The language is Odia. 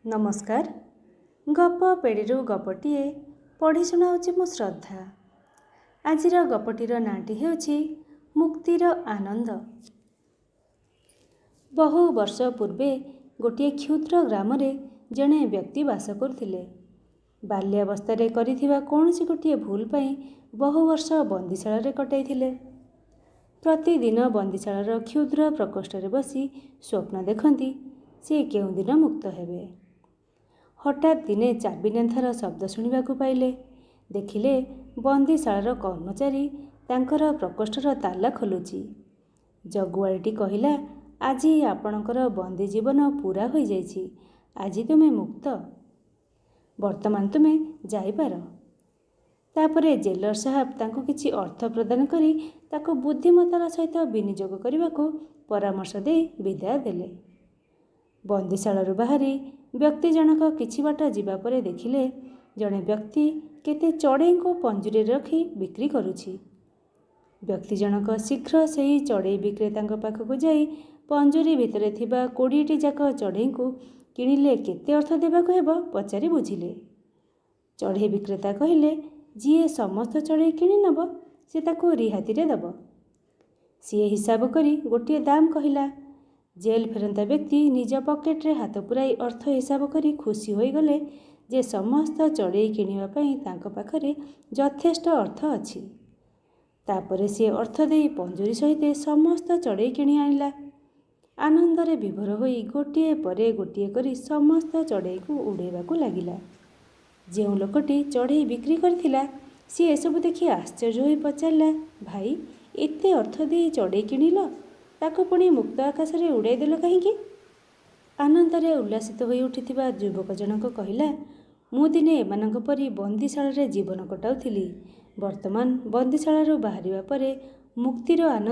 ନମସ୍କାର। ଗପ ପେଡ଼ିରୁ ଗପଟିଏ ପଢ଼ି ଶୁଣାଉଛି ମୁଁ ଶ୍ରଦ୍ଧା। ଆଜିର ଗପଟିର ନାଁଟି ହେଉଛି ମୁକ୍ତିର ଆନନ୍ଦ। ବହୁ ବର୍ଷ ପୂର୍ବେ ଗୋଟିଏ କ୍ଷୁଦ୍ର ଗ୍ରାମରେ ଜଣେ ବ୍ୟକ୍ତି ବାସ କରୁଥିଲେ। ବାଲ୍ୟାବସ୍ଥାରେ କରିଥିବା କୌଣସି ଗୋଟିଏ ଭୁଲ ପାଇଁ ବହୁ ବର୍ଷ ବନ୍ଦିଶାଳାରେ କଟାଇଥିଲେ। ପ୍ରତିଦିନ ବନ୍ଦିଶାଳାର କ୍ଷୁଦ୍ର ପ୍ରକୋଷ୍ଠରେ ବସି ସ୍ୱପ୍ନ ଦେଖନ୍ତି ସେ କେଉଁଦିନ ମୁକ୍ତ ହେବେ। ହଠାତ୍ ଦିନେ ଚାବି ନେନ୍ଥାର ଶବ୍ଦ ଶୁଣିବାକୁ ପାଇଲେ। ଦେଖିଲେ, ବନ୍ଦିଶାଳାର କର୍ମଚାରୀ ତାଙ୍କର ପ୍ରକୋଷ୍ଠର ତାଲା ଖୋଲୁଛି। ଜଗୁଆଳିଟି କହିଲା, "ଆଜି ଆପଣଙ୍କର ବନ୍ଦୀ ଜୀବନ ପୂରା ହୋଇଯାଇଛି। ଆଜି ତୁମେ ମୁକ୍ତ। ବର୍ତ୍ତମାନ ତୁମେ ଯାଇପାର।" ତାପରେ ଜେଲର ସାହାବ ତାଙ୍କୁ କିଛି ଅର୍ଥ ପ୍ରଦାନ କରି ତାକୁ ବୁଦ୍ଧିମତାର ସହିତ ବିନିଯୋଗ କରିବାକୁ ପରାମର୍ଶ ଦେଇ ବିଦାୟ ଦେଲେ। ବନ୍ଦିଶାଳାରୁ ବାହାରି ବ୍ୟକ୍ତି ଜଣକ କିଛି ବାଟ ଯିବା ପରେ ଦେଖିଲେ, ଜଣେ ବ୍ୟକ୍ତି କେତେ ଚଢ଼େଇଙ୍କୁ ପଞ୍ଜୁରୀରେ ରଖି ବିକ୍ରି କରୁଛି। ବ୍ୟକ୍ତି ଜଣକ ଶୀଘ୍ର ସେହି ଚଢ଼େଇ ବିକ୍ରେତାଙ୍କ ପାଖକୁ ଯାଇ ପଞ୍ଜୁରୀ ଭିତରେ ଥିବା 20ଟି ଯାକ ଚଢ଼େଇଙ୍କୁ କିଣିଲେ କେତେ ଅର୍ଥ ଦେବାକୁ ହେବ ପଚାରି ବୁଝିଲେ। ଚଢ଼େଇ ବିକ୍ରେତା କହିଲେ, ଯିଏ ସମସ୍ତ ଚଢ଼େଇ କିଣି ନେବ, ସେ ତାକୁ ରିହାତିରେ ଦେବ। ସିଏ ହିସାବ କରି ଗୋଟିଏ ଦାମ କହିଲା। ଜେଲ୍ ଫେରନ୍ତା ବ୍ୟକ୍ତି ନିଜ ପକେଟରେ ହାତ ପୂରାଇ ଅର୍ଥ ହିସାବ କରି ଖୁସି ହୋଇଗଲେ ଯେ ସମସ୍ତ ଚଢ଼େଇ କିଣିବା ପାଇଁ ତାଙ୍କ ପାଖରେ ଯଥେଷ୍ଟ ଅର୍ଥ ଅଛି। ତାପରେ ସିଏ ଅର୍ଥ ଦେଇ ପଞ୍ଜୁରୀ ସହିତ ସମସ୍ତ ଚଢ଼େଇ କିଣି ଆଣିଲା। ଆନନ୍ଦରେ ବିଭୋର ହୋଇ ଗୋଟିଏ ପରେ ଗୋଟିଏ କରି ସମସ୍ତ ଚଢ଼େଇକୁ ଉଡ଼େଇବାକୁ ଲାଗିଲା। ଯେଉଁ ଲୋକଟି ଚଢ଼େଇ ବିକ୍ରି କରିଥିଲା, ସିଏ ଏସବୁ ଦେଖି ଆଶ୍ଚର୍ଯ୍ୟ ହୋଇ ପଚାରିଲା, "ଭାଇ, ଏତେ ଅର୍ଥ ଦେଇ ଚଢ଼େଇ କିଣିଲ, ତାକୁ ପୁଣି ମୁକ୍ତ ଆକାଶରେ ଉଡ଼ାଇ ଦେଲ କାହିଁକି?" ଆନନ୍ଦରେ ଉଲ୍ଲସିତ ହୋଇ ଉଠିଥିବା ଯୁବକ ଜଣକ କହିଲା, "ମୁଁ ଦିନେ ଏମାନଙ୍କ ପରି ବନ୍ଦିଶାଳାରେ ଜୀବନ କଟାଉଥିଲି। ବର୍ତ୍ତମାନ ବନ୍ଦିଶାଳାରୁ ବାହାରିବା ପରେ ମୁକ୍ତିର ଆନନ୍ଦ